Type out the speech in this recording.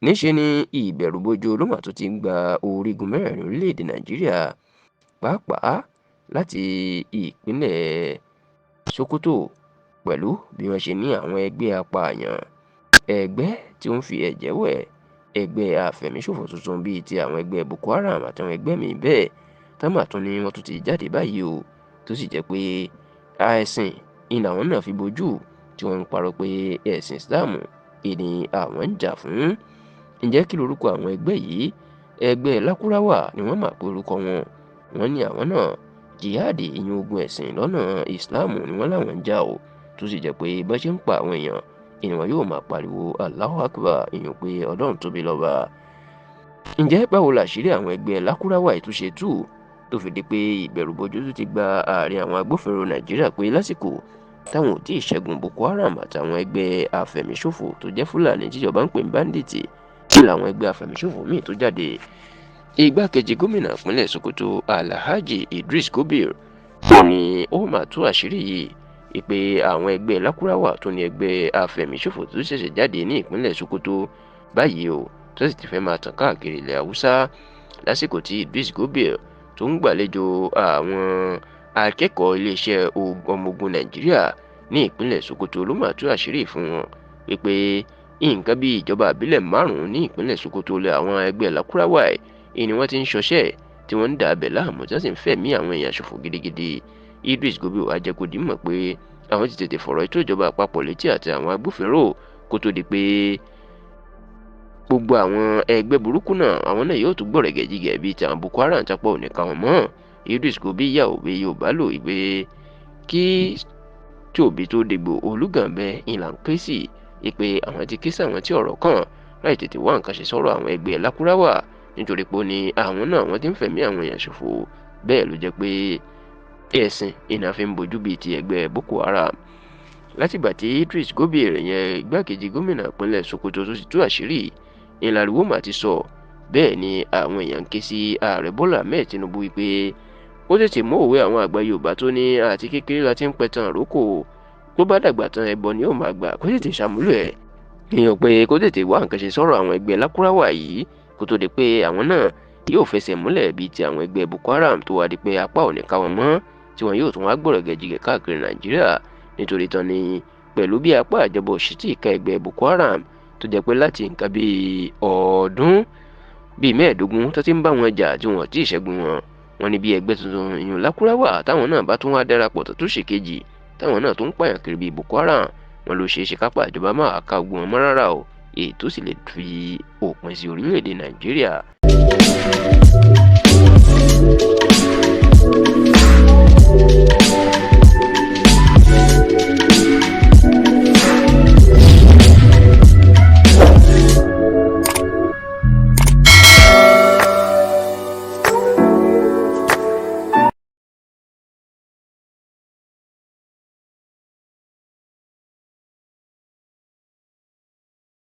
Níṣe ni ìbẹ̀rùbojo ló mà tún ti ń gba orígun mẹ́rẹ̀ẹ̀rin orílẹ̀-èdè Nàìjíríà, pàápàá láti ìpínlẹ̀ Sokoto, pẹ̀lú bí wọ́n ṣe ní àwọn ẹgbẹ́ apààyàn, ẹgbẹ́ tí ó ń fi ẹ̀jẹ̀ wẹ̀, ẹgbẹ́ afẹ̀míṣòfò tuntun bíi ti àwọn ẹgbẹ́ Boko Haram àtàwọn ẹgbẹ́ míì bẹ́ẹ̀ tán mà tún ní wọ́n tún ti jáde báyìí o, tó sì jẹ́ pé ẹ̀sìn ni làwọn náà fi bojú tí wọ́n ń parọ́ pé ẹ̀sìn Islam ni àwọn ń jà fún. Ǹjẹ́ kí lorúkọ àwọn ẹgbẹ́ yìí? Ẹgbẹ́ Lakurawa ni wọ́n máa pe orúkọ wọn. Wọ́n ní àwọn náà jihadi, ìyẹn ogun ẹ̀sìn lọ́nà Islam ni wọ́n láwọn ń jà o, tó sì jẹ́ pé bá ṣe ń pa àwọn èèyàn ìní wọn yóò máa pariwo Allahu Akbar, ìyẹn pé Ọlọ́run tóbi lọ́ba. Ǹjẹ́ báwo làṣírí àwọn ẹgbẹ́ Lakurawa yìí tún ṣe tú tó fi di pé ìbẹ̀rùbojo tó ti gba àárín àwọn agbófinró Nàìjíríà pé lásìkò táwọn ò tí ì ṣẹ́gun Boko Haram àtàwọn ẹgbẹ́ afẹ̀míṣòfò tó jẹ́ Fúlàní tíjọba ń pè ní báńdíìtì, kí làwọn ẹgbẹ́ afẹ̀míṣòfò míì tó jáde? Igbákejì gómìnà ìpínlẹ̀ Sokoto, Alhaji Idris Gobir, ó ní ó máa tú àṣírí yìí ìpè àwọn ẹgbẹ́ Lakurawa tó ní ẹgbẹ́ afẹ̀míṣòfò tó ṣẹ̀ṣẹ̀ jáde ní ìpínlẹ̀ Sokoto báyìí o, tó sì ti fẹ́ máa tàn káàkiri ilẹ̀ Haúsá. Lásìkò tí Idris Gobir tó ń gbàlejò àwọn akẹ́kọ̀ọ́ iléeṣẹ́ ọmọ ogun Nàìjíríà ní ìpínlẹ̀ Sokoto ló máa tú àṣírí fún wọn wípé nǹkan bíi ìjọba ìbílẹ̀ márùn-ún ní ìpínlẹ̀ Sokoto lé àwọn ẹgbẹ́ Lakurawa yìí ni wọ́n ti ń ṣọṣẹ́ tí wọ́n ń dà abẹ̀ láàmú tí wọ́n sì ń fẹ̀mí àwọn èèyàn ṣòfò gidigidi. Idris Gobir wá jẹ́ kó di mọ̀ pé àwọn ti tètè fọ̀rọ̀ ètò ìjọba àpapọ̀ létí àti àwọn agbófinró kó tó di pé gbogbo àwọn ẹgbẹ́ burúkú náà àwọn náà yóò tún gbọ̀rẹ̀gẹ̀jigẹ̀ bíi ti àwọn Boko Haram tapọ̀ ò ní ká wọn mọ́. Idris Gobir yà òwe Yorùbá lò wípé kí tí òbí tó dégbò Olúgànbẹ ìlà ń ké sí ìpè àwọn ti ké sáwọn tí ọ̀rọ̀ kàn láì tètè wá nǹkan ṣe sọ́rọ̀ àwọn ẹgbẹ́ Lakurawa, nítorí pé ó ní àwọn náà wọ́n ti ń fẹ̀mí àwọn èèyàn ṣòfò. Bẹ́ẹ̀ ló jẹ́ pé ẹ̀sìn iná fi ń bojú bíi ti ẹgbẹ́ Boko Haram. Látìgbà tí Idris Gobir yẹn igbákejì gómìnà ìpínlẹ̀ Sokoto tó ti tú àṣírí ìlàríwó mà ti sọ bẹ́ẹ̀ ni àwọn èèyàn ń ké sí ààrẹ Bọ́lá Ahmed Tinubu wípé ó tètè mú òwe àwọn àgbà Yorùbá tó ní àti kékeré la ti ń pẹtan àrókò, tó bá dàgbà tán ẹbọ ni ó máa gbà, kó tètè ṣàmúlò ẹ̀. Èèyàn pé kó tètè wá nǹkan ṣe sọ́rọ̀ àwọn ẹgbẹ́ Lakurawa yìí kó tó di pé àwọn náà yóò fẹsẹ̀ múlẹ̀ bíi ti àwọn ẹgbẹ́ Boko Haram tó wá di pé apá ò ní ká wọn mọ́, tí wọn yóò tún wá gbọ̀rọ̀gẹ̀jigẹ̀ káàkiri Nàìjíríà. Nítorí tán ni pẹ̀lú bí apá àjọbọ̀ òṣì tí ìka ẹgbẹ́ Boko Haram tó jẹ́ pé láti nǹkan bíi ọdún bíi 15 tó ti ń bá wọn jà tí wọn ò tí ì ṣẹ́gun wọn, wọn ní bí ẹgbẹ́ tuntun ìyún Lakurawa táwọn náà bá tún wá darapọ̀ tó tún ṣèkejì táwọn náà tó ń pààyàn kiri bíi Boko Haram, wọn ló ṣeé ṣe kápá ìjọba máa ka ogun wọn mọ́ rárá o, èyí tó sì lè fi òpin sí orílẹ̀-èdè Nàìjíríà.